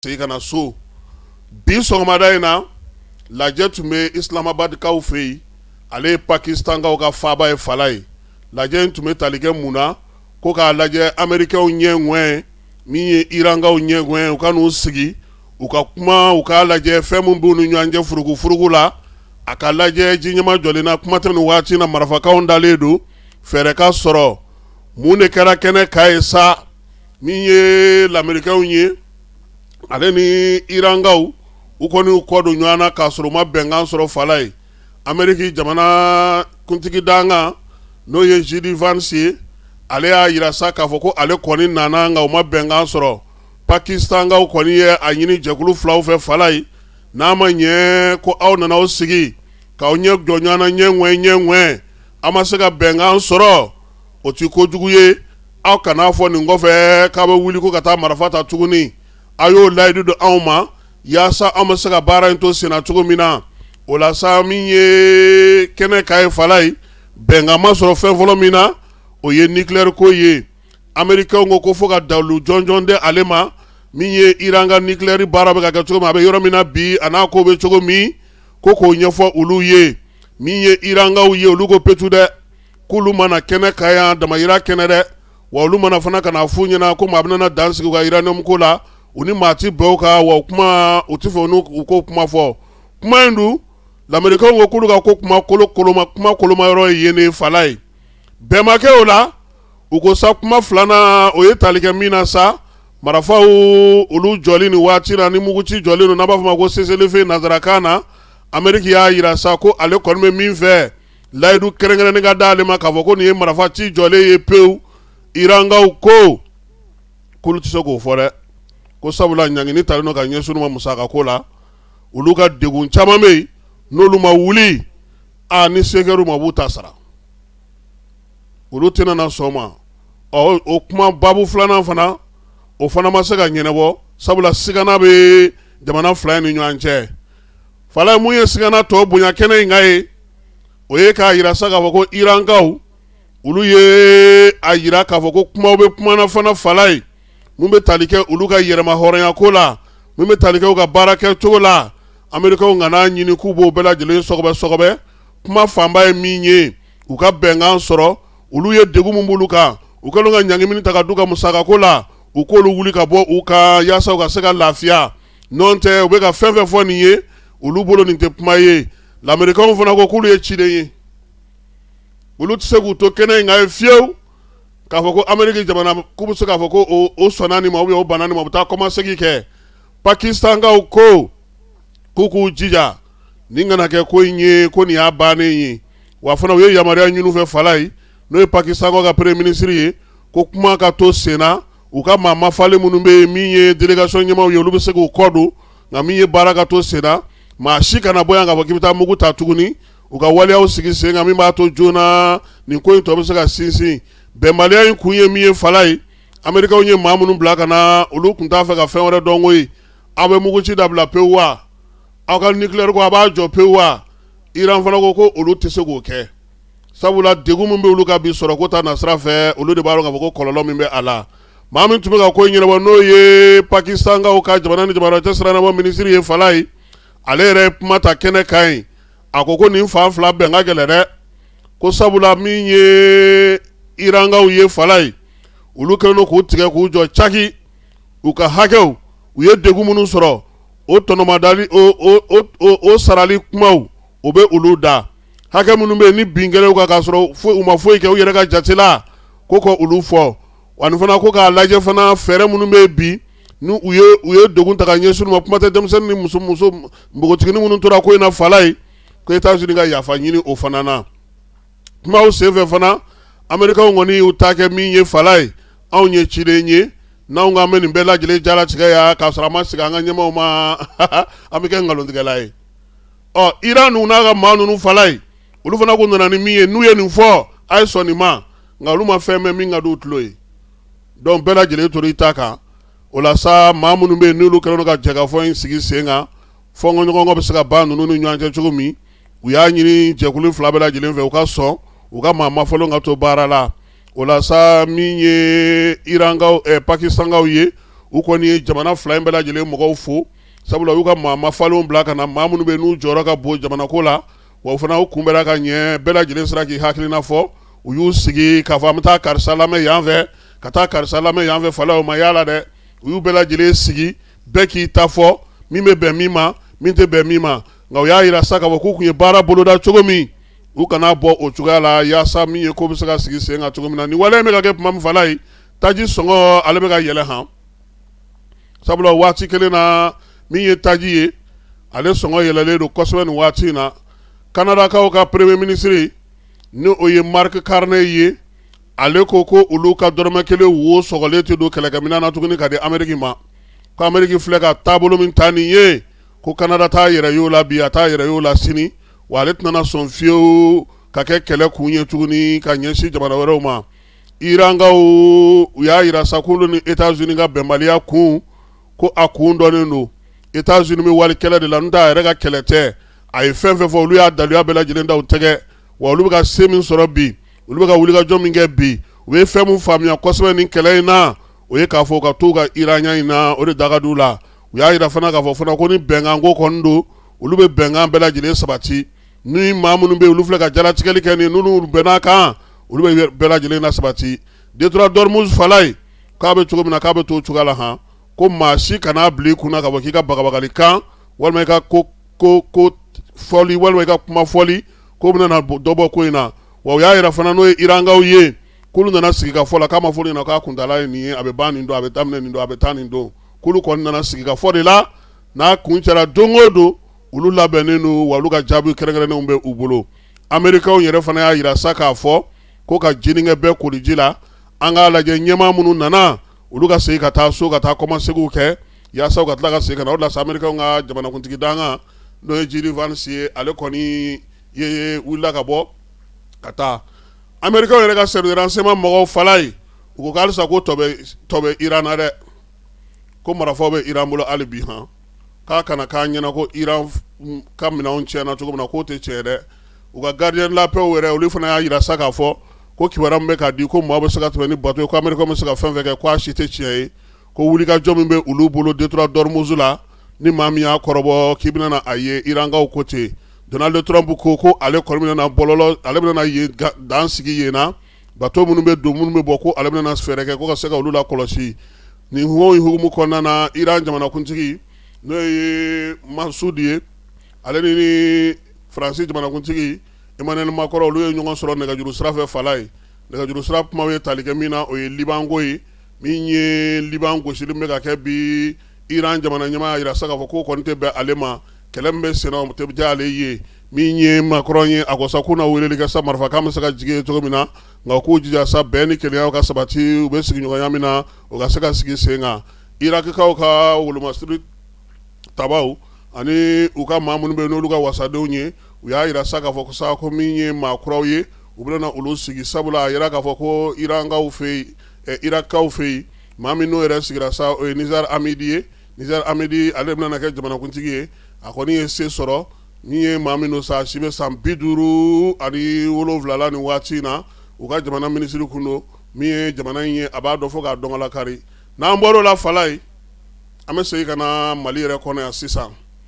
Segin ka na so bi sɔgɔmada in na, lajɛ tun bɛ Islamabadkaw fɛ yen, ale ye Pakistankaw ka faaba ye Falaye. Lajɛ in tun bɛ tali kɛ mun na? Ko k'a lajɛ Amerikɛnw ɲɛ ŋɛn, min ye Irankaw ɲɛ ŋɛn, u ka n'u sigi u ka kuma, u k'a lajɛ fɛn min b'u ni ɲɔgɔn cɛ furugufurugu la, a ka lajɛ ji ɲɛmajɔlen na. Kuma tɛ nin waati na, marifakanw dalen don, fɛɛrɛ ka sɔrɔ. Mun de kɛra kɛnɛ kan ye sa? Min ye Lamerikɛnw ye, ale ni Irankaw, u kɔni y'u kɔ don ɲɔgɔn na k'a sɔrɔ u ma bɛnkan sɔrɔ Falaye. Ameriki jamana kuntigi dankan, n'o ye JD Vance ye, ale y'a jira sa k'a fɔ ko ale kɔni nana, nka u ma bɛnkan sɔrɔ. Pakistankaw kɔni ye a ɲini jɛkulu filaw fɛ Falaye, n'a ma ɲɛ ko aw nana aw sigi k'aw ɲɛ jɔ ɲɔgɔn na ɲɛ ŋɛn ɲɛ ŋɛn, aw ma se ka bɛnkan sɔrɔ, o tɛ kojugu ye. Aw kan'a fɔ nin kɔfɛ k'aw bɛ wuli ko ka taa marifa ta tuguni. Aw y'o layidu di anw ma yaasa anw bɛ se ka baara in to senna cogo min na. O la sa, min ye kɛnɛ kan ye Falaye, bɛnkan ma sɔrɔ fɛn fɔlɔ min na, o ye nucléaire ko ye. Amerikɛnw ko ko fo ka dalu jɔnjɔn di ale ma, min ye Iran ka nucléaire baara bɛ ka kɛ cogo min, a bɛ yɔrɔ min na bi, a n'a ko bɛ cogo min, ko k'o ɲɛfɔ olu ye. Min ye Irankaw ye, olu ko petu dɛ, k'olu ma na kɛnɛ kan yan damayira kɛnɛ dɛ, wa olu ma na fana ka n'a f'u ɲɛna ko maa bɛna dan sigi u ka uranium ko la. U ni maa ti bɛn o kan, wa o kuma u ti fɛ u k'o kuma fɔ. Kuma in dun, Lamerikɛnw ko k'olu ka ko kuma kolo koloma, kuma koloma yɔrɔ ye yen de Falaye. Bɛn ma kɛ o la. U ko sa, kuma filanan, o ye tali kɛ min na sa, marifaw olu jɔli nin waati la, ni muguci jɔlen don, n'an b'a fɔ ma ko cessez-le-feu nansarakan na. Ameriki y'a jira sa ko ale kɔni bɛ min fɛ, layidu kɛrɛnkɛrɛnnen ka d'ale ma k'a fɔ ko nin ye marifa ci jɔlen ye pewu. Irankaw ko k'olu tɛ se k'o fɔ dɛ, ko sabula ɲangini talen don ka ɲɛsin u ma musaka ko la. Olu ka degun caman bɛ yen, n'olu ma wuli a ni se kɛr'u ma, u b'u ta sara, olu tɛna na sɔn ma. Ɔ, o kuma baabu filanan fana, o fana ma se ka ɲɛnabɔ, sabula sigana bɛ jamana fila in ni ɲɔgɔn cɛ Falaye. Mun ye sigana tɔ bonya kɛnɛ in kan ye, o ye k'a jira sa k'a fɔ ko Irankaw, olu ye a jira k'a fɔ ko kumaw bɛ kuma na fana Falaye, mun bɛ tali kɛ olu ka yɛrɛma hɔrɔnya ko la, mun bɛ tali kɛ u ka baara kɛ cogo la. Amerikaw kan'a ɲini k'u b'o bɛɛ lajɛlen sɔgɔbɛ sɔgɔbɛ. Kuma fanba ye min ye, u ka bɛnkan sɔrɔ. Olu ye degun min b'olu kan, u kɛlen ka ɲangi min ta ka d'u ka musakako la, u k'olu wuli ka bɔ u kan yaasa u ka se ka lafiya. N'o tɛ, u bɛ ka fɛn fɛn fɔ nin ye, olu bolo nin tɛ kuma ye. Lamerikɛnw fana ko k'olu ye ciden ye, olu tɛ se k'u to kɛnɛ in kan ye fiyewu k'a fɔ ko Ameriki jamana k'u bɛ se k'a fɔ ko o sɔnna nin ma ou bien o banna nin ma, u bɛ taa kɔmasegin kɛ. Pakistankaw ko k'u k'u jija nin kana kɛ ko in ye ko nin y'a bannen ye. Wa fana u ye yamaruya ɲini u fɛ Falaye, n'o ye Pakistankaw ka premier ministre ye, ko kuma ka to senna. U ka maa mafalen minnu bɛ yen, min ye délégation ɲɛmaaw ye, olu bɛ se k'u kɔ don, nka min ye baara ka to senna, maa si kana bɔ yan k'a fɔ k'i bɛ taa mugu ta tuguni. U ka waleyaw sigi sen kan min b'a to joona nin ko in tɔ bɛ se ka sinsin. Bɛnbaliya in kun ye min ye Falaye, Amerikaw ye maa minnu bila ka na, olu tun t'a fɛ ka fɛn wɛrɛ dɔn koyi. Aw bɛ muguci dabila pewu wa? Aw ka nucléaire ko, a b'a jɔ pewu wa? Iran fana ko ko olu tɛ se k'o kɛ, sabula degun min bɛ olu kan bi sɔrɔ ko ta nasira fɛ, olu de b'a dɔn k'a fɔ ko kɔlɔlɔ min bɛ a la. Maa min tun bɛ ka ko in ɲɛnabɔ, n'o ye Pakistankaw ka jamana ni jamana cɛ sira ɲɛnabɔ minisiri ye Falaye, ale yɛrɛ ye kuma ta kɛnɛ kan yen. A ko ko nin fan fila bɛn ka gɛlɛn dɛ, ko sabula min ye Irankaw ye Falaye, olu kɛlen don k'u tigɛ k'u jɔ caki u ka hakɛw, u ye degun minnu sɔrɔ, o tɔnɔmadali, o sarali kumaw, o bɛ olu da. Hakɛ minnu bɛ yen ni bin kɛra u kan k'a sɔrɔ u ma foyi kɛ u yɛrɛ ka jate la, ko ka olu fɔ. Ani fana ko k'a lajɛ fana fɛɛrɛ minnu bɛ yen bi, ni u ye degun ta ka ɲɛsin u ma, kuma tɛ denmisɛnnin ni muso muso npogotiginin minnu tora ko in na Falaye, ko États-Unis ka yafa ɲini o fana na. Kumaw senfɛ fana, Amerikaw kɔni y'u ta kɛ min ye Falaye, anw ye ciden ye, n'anw k'an bɛ nin bɛɛ lajɛlen jalatigɛ yan k'a sɔrɔ an ma segin an ka ɲɛmaaw ma, an bɛ kɛ nkalontigɛla ye. Ɔ, Iran ninnu n'a ka maa ninnu Falaye, olu fana ko nana ni min ye, n'u ye nin fɔ, a ye sɔn nin ma, nka olu ma fɛn mɛn min ka di u tulo ye. Donc bɛɛ lajɛlen tora i ta kan. O la sa, maa minnu bɛ yen n'olu kɛlen don ka jɛkafɔ in sigi sen kan, fɔnkɔɲɔgɔnkɔ bɛ se ka ban ninnu ni ɲɔgɔn cɛ cogo min, u y'a ɲini jɛkulu fila bɛɛ lajɛlen fɛ, u ka sɔn u ka maa mafɔlenw ka to baara la. O la sa, min ye Irankaw, Pakistankaw ye, U kɔni ye jamana fila in bɛɛ lajɛlen mɔgɔw fo, sabula u y'u ka maa mafalenw bila ka na, maa minnu bɛ n'u jɔyɔrɔ ka bon jamanako la, wa u fana u kunbɛnna ka ɲɛ, bɛɛ lajɛlen sera k'i hakilina fɔ. U y'u sigi k'a fɔ an bɛ taa karisa lamɛn yan fɛ, ka taa karisa lamɛn yan fɛ, falaye o ma y'a la dɛ. U y'u bɛɛ lajɛlen sigi, bɛɛ k'i ta fɔ, min bɛ bɛn min ma, min tɛ bɛn min ma. Nka u y'a jira sa k'a fɔ k'u tun ye baara boloda cogo min, u kana bɔ o cogoya la, yaasa min ye ko bɛ se ka sigi sen kan cogo min na. Nin wale in bɛ ka kɛ tuma min falaye, taji sɔngɔ ale bɛ ka yɛlɛ han, sabula waati kelen na min ye taji ye, ale sɔngɔ yɛlɛlen don kosɛbɛ nin waati in na. Kanadakaw ka premier ministre, ni o ye Marc Carney ye, ale ko ko olu ka dɔrɔmɛ kelen wo sɔgɔlen tɛ don kɛlɛkɛminɛn na tuguni ka di Ameriki ma, ko Ameriki filɛ ka taabolo min ta nin ye, ko Kanada t'a yɛrɛ y'o la bi, a t'a yɛrɛ y'o la sini, wa ale tɛna sɔn fiyewu ka kɛ kɛlɛ kun ye tuguni ka ɲɛsin jamana wɛrɛw ma. Irankaw u y'a jira sa k'olu ni États-Unis ka bɛnbaliya kun, ko a kun dɔnnen don. États-Unis bɛ wali kɛlɛ de la, n'o tɛ a yɛrɛ ka kɛlɛ tɛ. A ye fɛn fɛn fɔ, olu y'a daluya bɛɛ lajɛlen da u tɛgɛ, wa olu bɛ ka se min sɔrɔ bi, olu bɛ ka wulikajɔ min kɛ bi, u ye fɛn min faamuya kosɛbɛ nin kɛlɛ in na, o ye k'a fɔ u ka to u ka Iranya in na, o de da ka d'u la. U y'a jira fana k'a fɔ fana ko ni bɛnkanko kɔni don, olu bɛ bɛnkan bɛɛ lajɛlen sabati. Ni maa minnu bɛ yen, olu filɛ ka jalatigɛli kɛ nin, n'olu bɛn'a kan, olu bɛ bɛɛ lajɛlen na sabati. Détroit d'Ormuz falaye, k'a bɛ cogo min na, k'a bɛ to o cogoya la han, ko maa si kan'a bila i kunna k'a fɔ k'i ka bagabagali kan, walima i ka ko ko ko fɔli, walima i ka kuma fɔli k'o bɛna na dɔ bɔ ko in na. Wa u y'a jira fana, n'o ye Irankaw ye, k'olu nana sigikafɔ la, k'a ma fɔ olu ɲɛna k'a kuntaala ye nin ye, a bɛ ban nin don, a bɛ daminɛ nin don, a bɛ taa nin don. K'olu kɔni nana sigikafɔ de la, n'a kuncɛra don o don, olu labɛnnen don, wa olu ka jaabi kɛrɛnkɛrɛnnenw bɛ u bolo. Amerikaw yɛrɛ fana y'a jira sa k'a fɔ ko ka jinikɛ bɛɛ koliji la, an k'a lajɛ ɲɛmaa minnu nana, olu ka segin ka taa so ka taa kɔmaseginw kɛ yaasa u ka tila ka segin ka na. O de la sa, Amerikaw ka jamanakuntigi dankan, n'o ye JD Vance ye, ale kɔni ye wulila ka bɔ ka taa. Amerikaw yɛrɛ ka service de renseignement mɔgɔw falaye, u ko halisa ko tɔ bɛ Iran na dɛ, ko marifaw bɛ Iran bolo hali bi han, k'a kana k'a ɲɛna ko Iran ka minɛnw tiɲɛna cogo min na, k'o tɛ tiɲɛ dɛ. U ka gardien de la paix yɛrɛ, olu fana y'a jira sa k'a fɔ ko kibaruya min bɛ ka di ko maa bɛ se ka tɛmɛ ni bateau ye, ko Amerikaw bɛ se ka fɛn fɛn kɛ, k'a si tɛ tiɲɛ ye, ko wulikajɔ min bɛ olu bolo détroit d'Ormuz la, ni maa min y'a kɔrɔbɔ k'i bɛna na a ye Irankaw ko ten. Donald Trump ko ko ale kɔni bɛna bɔlɔlɔ, ale bɛna yen dan sigi yen na, bateau minnu bɛ don, minnu bɛ bɔ, ko ale bɛna fɛɛrɛ kɛ ko ka se ka olu lakɔlɔsi. Nin ko in hukumu kɔnɔna na, Iran jamanakuntigi, n'o ye Masud ye, ale ni Faransi jamanakuntigi Emmanuel Macron, olu ye ɲɔgɔn sɔrɔ nɛgɛjuru sira fɛ falaye. Nɛgɛjuru sira kuma ye tali kɛ min na, o ye Liban ko ye. Min ye Liban gosili bɛ ka kɛ bi, Iran jamana ɲɛmaa y'a jira sa k'a fɔ k'o kɔni tɛ bɛn ale ma, kɛlɛ min bɛ senna o tɛ diya ale ye. Min ye Macron ye, a ko sa k'u na weleli kɛ sa marifakan bɛ se ka jigin cogo min na, nka k'u jija sa bɛn ni kelenya ka sabati, u bɛ sigiɲɔgɔnya min na, o ka se ka sigi sen kan. Irakikaw ka wolomasiri tabaw ani u ka maa minnu bɛ n'olu ka wasadenw ye, u y'a jira sa k'a fɔ sa ko min ye maa kuraw ye, u bɛna olu sigi, sabula a yira k'a fɔ ko Irankaw fɛ yen, Irakikaw fɛ yen, maa min n'o yɛrɛ sigira sa, o ye Nizar Amidi ye. Nizar Amidi, ale bɛna kɛ jamanakuntigi ye. A kɔni ye se sɔrɔ. Min ye maa min don sa, si bɛ san 57 la nin waati in na, u ka jamana minisiri kun don. Min ye jamana in ye, a b'a dɔn fo k'a dɔn kari. N'an bɔr'o la falaye, an bɛ segin ka na Mali yɛrɛ kɔnɔ yan sisan.